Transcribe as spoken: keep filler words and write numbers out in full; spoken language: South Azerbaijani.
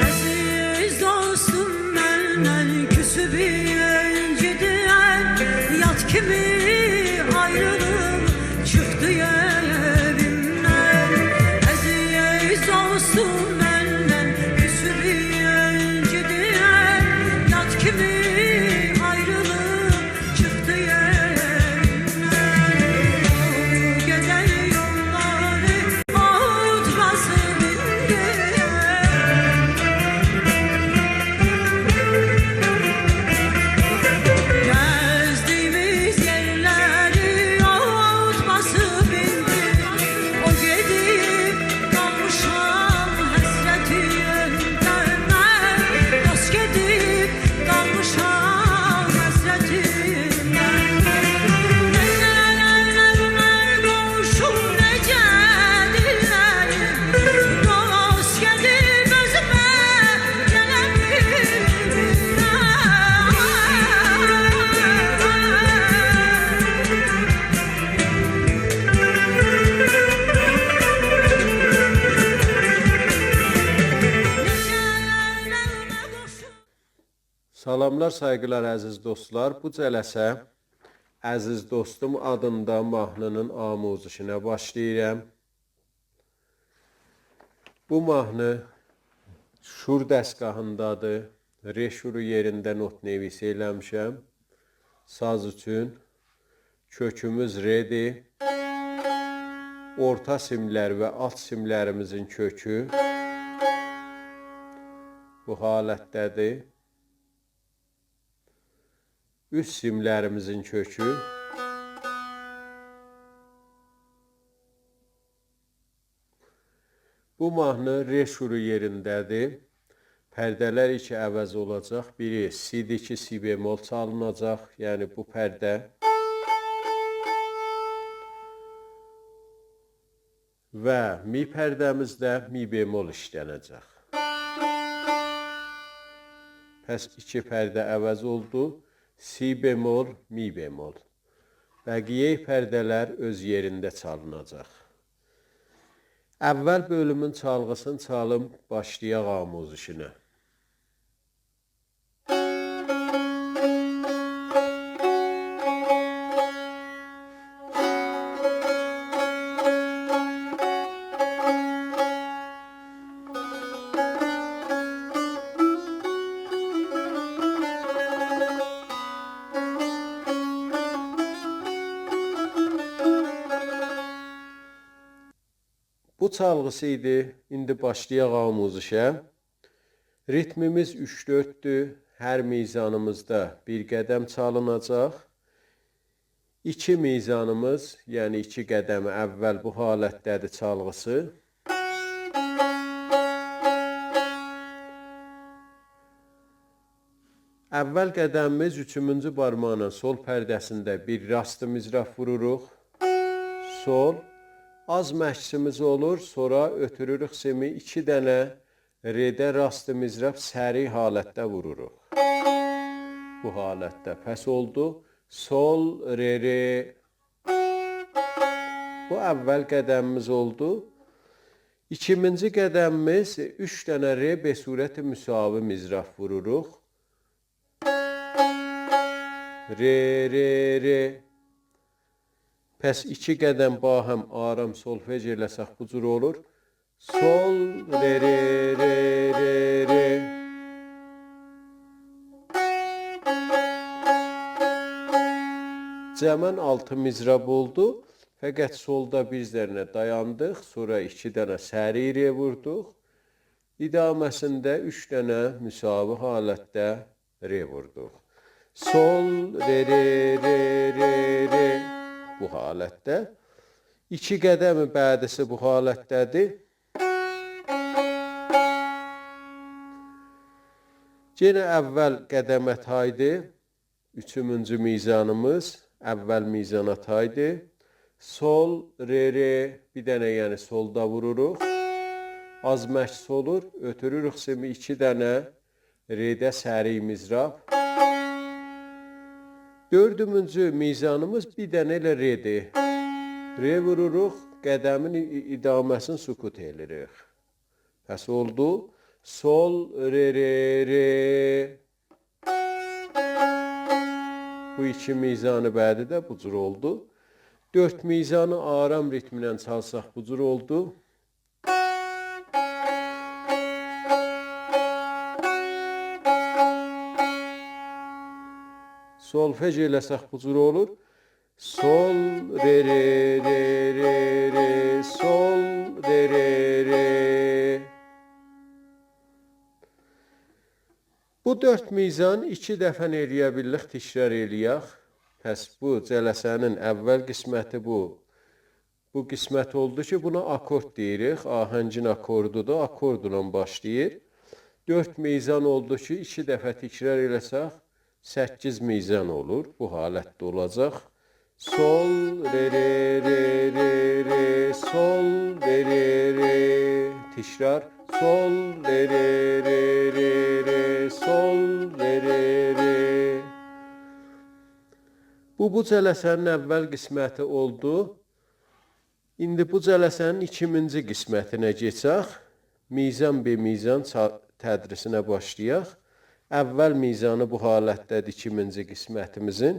عزیز دوستوم، مندن کوسوبون گئدن، یاد کیمی آیریلیب چیخدی ائویمدن. عزیز دوستوم، مندن کوسوبون گئدن، یاد کیمی آیریلیب چیخدی ائویمدن. گئدن یوللاری آت باسیب ایندی. گزدیگیمیز یئرلری آت باسیب ایندی. او گئدیب قالمیشام حسرتینده من، دوست گئدیب قالمیشام حسرتینده. نه گلن قونشوم، نه گلن دوست گئدیب اؤزومه گله بیلمیرم. سلاملار، سایغیلار، عزیز دوستلار. بو جلسه عزیز دوستوم آدیندا ماهنی‌نین آموزشینه باشلاییرام. بو ماهنی شور دستگاهیندادیر. ر شورو یئرینده نت‌نویسی ائله‌میشم. ساز اوچون کؤکوموز ر‌دیر. اورتا سیملر و آلت سیملریمیزین کؤکو بو حالتده‌دیر. اوست سیملریمیزین کؤکو. بو ماهنی ر شورو یئرینده‌دیر. پرده‌لر ایکی عوض اولاجاق. بیری سی‌دیر کی، سی بمل چالیناجاق. یعنی بو پرده و می پرده‌میز ده می بمل ایشلنه‌جک. پس ایکی پرده عوض اولدو. سی بمل، می بمل. بقیه پرده‌لر اؤز یئرینده چالیناجاق. اول بؤلومون چالغیسینی چالیم، باشلایاق آموزشینه. بو چالغیسی ایدی. ایندی باشلایاق آموزشه. ریتمیمیز اوچ دؤرددور. هر میزانیمیزدا بیر قدم چالیناجاق. ایکی میزانیمیز، یعنی ایکی قدمی اول بو حالتده‌دیر چالغیسی. اول قدمیمیز اوچومونجو بارماقلا سل پرده‌سینده بیر راست مضراب ووروروق. سل. آز مکثیمیز اولور، سونرا اؤتوروروک سیمی، ایکی دنه رده راست مضراب سریع حالتده ووروروق. بو حالتده پس اولدو. سل، ر، ر. بو اول قدمیمیز اولدو. ایکیمینجی قدمیمیز، اوچ دنه ر به صورت مساوی مضراب ووروروق. ر، ر، ر. پس ایکی قدم باهم آرام سولفژ ائله‌سک بو جور اولور. سل، ر، ر، ر، ر، ر. جمعاً آلتی مضراب اولدو. فقط سلدا بیر ذره دایاندیق، سونرا ایکی دنه سریع ر ووردوق. ادامه‌سینده اوچ دنه مساوی حالتده ر ووردوق. سل، ر، ر، ر، ر، ر. بو حالتده. ایکی قدم بعدیسی بو حالتده‌دیر. یئنه اول قدمه تایدی. اوچونجو میزانیمیز اول میزانا تایدی. سل، ر، ر، بیر دنه، یعنی سلدا ووروروق. آز مکث اولور، اؤتوروروک سیمی ایکی دنه رده سریع مضراب. دؤردونجو میزانیمیز بیر دنه ائله ردیر. ر ووروروق، قدمین ای-، ادامه‌سینی سکوت ائله‌ییریک. پس اولدو. سل، ر، ر، ر. بو ایکی میزان بعدی ده بو جور اولدو. دؤرد میزانی آرام ریتمله چالساق بو جور اولدو. سولفژ ائله‌سک بو جور اولور. سل، ر، ر، ر، ر، ر، سل، ر، ر، ر. بو دؤرد میزان ایکی دفعه ائلیه بیللیک، تکرار ائلیک. پس بو جلسه‌نین اول قسمتی بو. بو قسمت اولدو کی، بونا آکورد دئییریک. آهنگین آکوردودور، آکوردلا باشلاییر. دؤرد میزان اولدو کی، ایکی دفعه تکرار ائله‌سک، سککیز میزان اولور. بو حالتده اولاجاق. سل، ر، ر، ر، ر، ر، سل، ر، ر، ر. تکرار. سل، ر، ر، ر، ر، ر، سل، ر، ر، ر. بو، بو جلسه‌نین اول قسمتی اولدو. ایندی بو جلسه‌نین ایکینجی قسمتینه کئچک. میزان به میزان چا-، تدریسینه باشلایاق. اول میزانی بو حالتده‌دیر ایکینجی قسمتیمیزین.